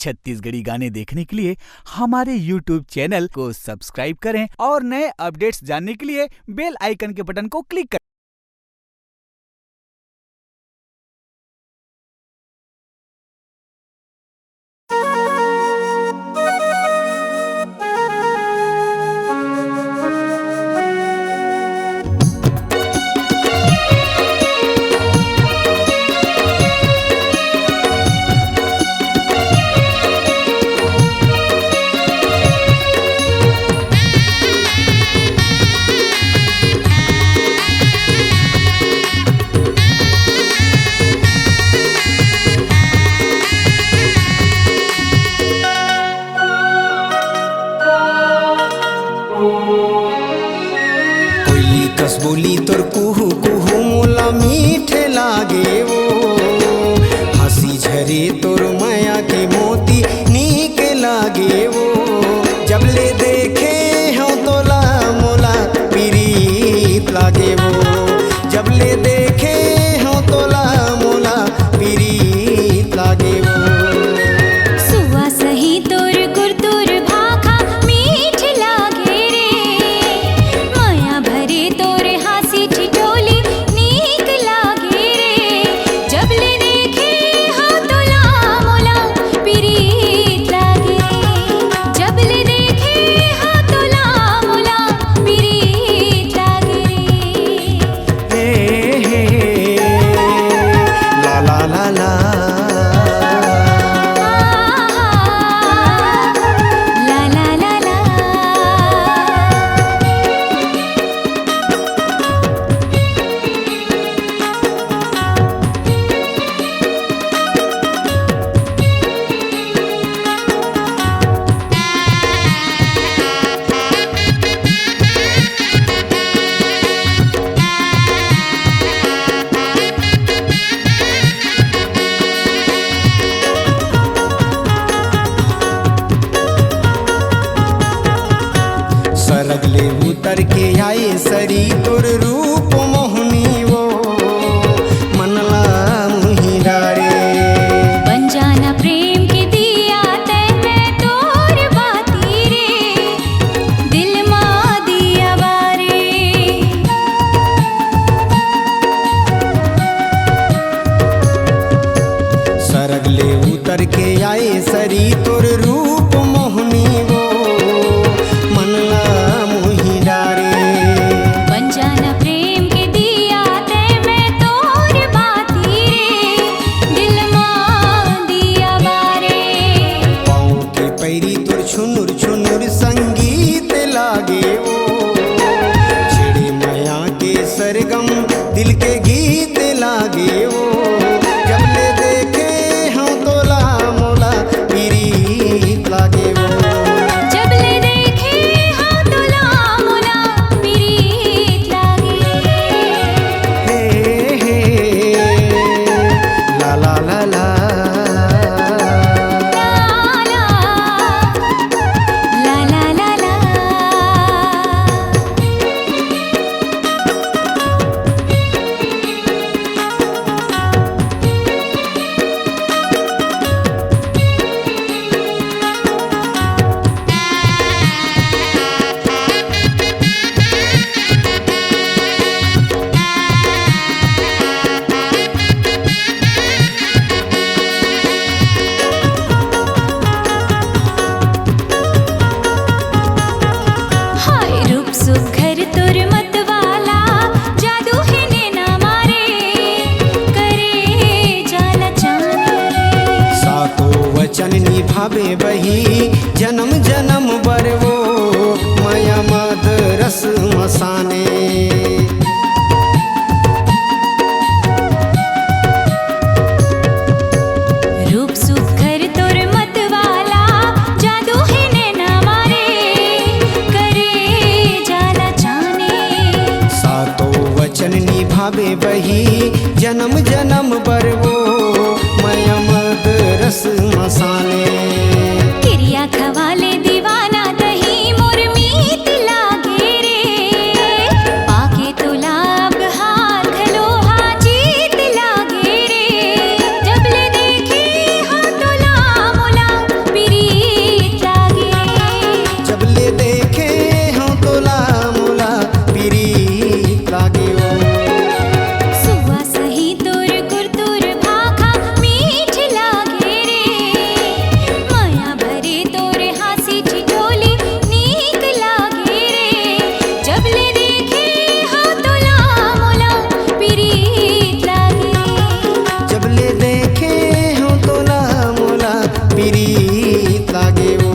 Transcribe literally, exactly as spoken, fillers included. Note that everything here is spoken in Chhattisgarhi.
छत्तीसगढ़ी गाने देखने के लिए हमारे YouTube चैनल को सब्सक्राइब करें और नए अपडेट्स जानने के लिए बेल आइकन के बटन को क्लिक करें। कोयली कस बोली तोर कुहू कुहू मोला मीठ लागे वो। हंसी झरे तोर मया के मोती नीक लागे वो। जब ले देखे हूँ तोला मोला पीरीत लागे वो। जब ले देखे हूँ तोला मोला पीरीत लागे वो। सुवा सही तोर कुरतुर भाखा मीठ लागे रे। मया भरे तोर हांसी ठिठोली नीक लागे रे। जब ले देखे हूँ तोला मोला पीरीत लागे। जब ले देखे हूँ तोला मोला पीरीत लागे रे। हे, हे, ला, ला, ला, ला। ला, ला, ला, ला। सरग ले उतर के आए सरी तोर रूप मोहनी वो, मन ला मुही डारे। बन जाना प्रेम के दिया तै मैं तोर बाती रे, दिल मा दिया बारे। सरग ले उतर के आए सरी तोर रूप मोहनी वो, मन ला मुही डारे। बन जाना प्रेम के दिया तै मैं तोर बाती रे, दिल मा दिया बारे। पाँव के पैरी तोर छुनुर छुनुर संगीत लागे वो, छेड़े मया के सरगम दिल के गीत लागे वो। जब ले देखे हूँ तोला मोला पीरीत लागे वो। जब ले देखे हूँ तोला मोला पीरीत लागे। हे, हे, ला, ला, ला, ला। ला, ला, ला, ला। हाय रूप सुघर तोर मत वाला, जादू हे नैना मारे, करे जाला चांद। सातो वचन निभावे बही, जन्म जन्म बर वो, मया मद रस मसाने। रूप सुघर तोर मत वाला, जादू हे नैना मारे, करे जाला चाने। सातो वचन निभावे बही, जन्म जन्म बर वो, मया मद रस मसाने। किरिया खवाले दीवा प्रीत लागे ओ।